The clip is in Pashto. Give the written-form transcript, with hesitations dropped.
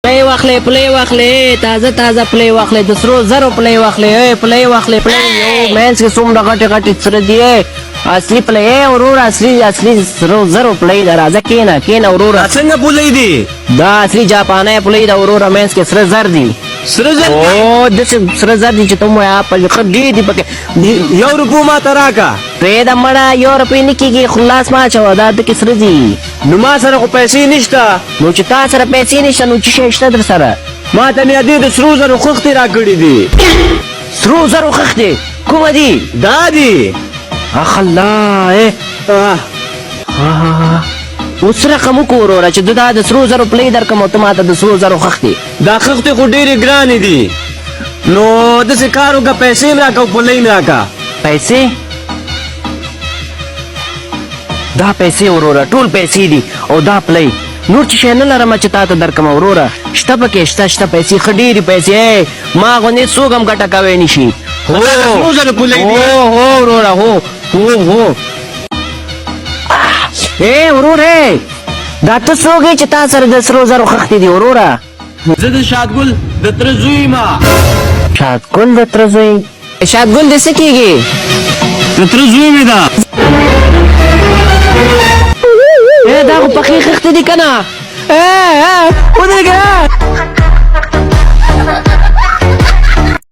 پلی واخلې، پلی واخلې، تازه تازه پلی واخلې، د سرو زرو پلی واخلې، ای پلی واخلې، پلی. یو مینځ کې څومره غټې غټې سره دي، ای اصلي پلی. ای وروره، اصلي اصلي سرو زرو پلی ده. راځه کښېنه کښېنه وروره. دا څنګه پولۍ دي؟ دا اصلي جاپانۍ پلی ده وروره، مینځ کې سره زر دي. سره زر دي؟ او داسې سره زر دي چې ته ووایه په ښه ډېر دي پکې. یو روپو ما ته راکه. پرېږده مړه، یو روپۍ نه کېږي، خو لاس مه اچوه، دا دکې سره دي. نو ما سره خو پیسې نشته. نو چې تا سره پیسې نشته نو څه شی شته در سره؟ ما ته مې ادې د سرو زرو خښتې راکړي دي. سرو زرو خښتې کومه دي؟ دا دي. اخ الله، ای اوس څه رقم وکړو وروره چې دا د سرو زرو پلی درکړم او ته ما ته د سرو زرو خښتې؟ دا خښتې خو ډېرې ګرانې دي، نو داسې کار وکړه، پیسې هم راکړه او پلۍ هم راکړه. پیسې؟ دا پیسې وروره ټول پیسې دي او دا پلی، نور څه شی نه لرم چې تا ته درکړم وروره. شته پکې، شته شته پیسې، ښه ډېرې پیسې، ما غوندې څوک هم ګټه کوی نه شي. هو سرو زرو پلۍ دي. هو هو وروره، هو هو هو. ای وروره، دا ته څوک یې چې تا سره د سرو زرو خښتې دي وروره؟ زه د شادګل د تره زوی یم. شادګل د تره زوی؟ شادګل دې څه کېږي؟ د تره زوی مې ده. دا خو پخې خښتې دي که نه؟ ودرېږه.